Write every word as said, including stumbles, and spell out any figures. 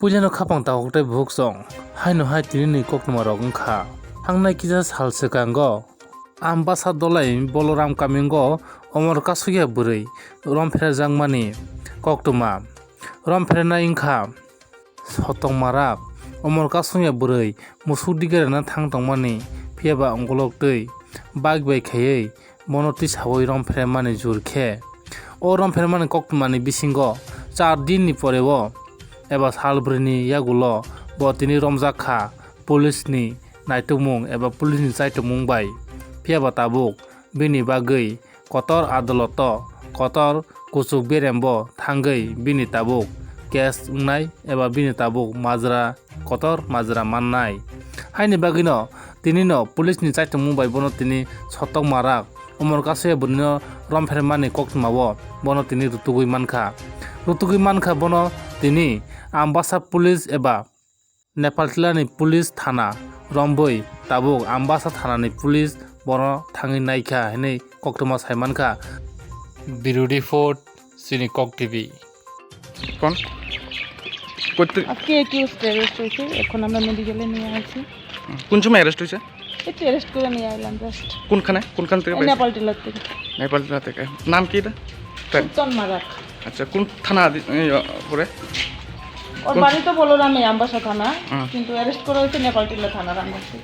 Puilano khapang takhuk tei bukhuk chong, haino hai tinini koktwma rok wngkha. Thangnai kisa sal swkango Ambasa Dolai Boloram Kamingo Omor Kasukya bwrwi rompherejakmani koktwma. Rompherenai wngkha Sotongmarak Omor Kasukya bwrwi musuk digarena thang tongmani, phiyaba ongkolok twi bike bai khaiwi bono tisawi rompheremani jur khe. O rompheremani koktwmani bisingo char dinni poreo eba sal bwrwini yagulo bo tini romjak kha police ni naitukmung eba police ni chaitokmung bai. Phiyaba tabuk bini bagwi kotor adaloto kotor kuchuk berembo thangwi bini tabuk case wngnai eba bini tabuk majra kotor majra mannai. Haini bagwino tinino police ni chaitokmung bai bono tini Sotokmarak Omor Kasukya bwrwino romphermani koktwmao bono tini rutugwi mankha. Rutugwi mankha bono tini Ambasa police eba Nepal tilani police thana rombwi tabuk Ambasa thanani police bono thangwi naikha hinwi koktwma saimankha. Bureau Report, Chini Kok T V. কোন? করতে আজকে accused arrest হয়েছে, এখন আমরা মেডিকেলে নিয়ে আসি। কোন সময় অ্যারেস্ট হয়েছে? একটু অ্যারেস্ট করে নিয়ে আইলাম জাস্ট। কোনখানে? কোনখান থেকে এই পাইছো? নেপাল টিলার থেকে। নেপাল টিলা থেকে। নাম কি এটা? তাই? সুলতান মারাক। আচ্ছা, কোন থানা আদি-, এই, পড়ে? ওর কোন বাড়ি তো বলরামে, আমবাসা থানা, হুম। কিন্তু অ্যারেস্ট করা হয়েছে নেপাল টিলা থানার আমবাসা।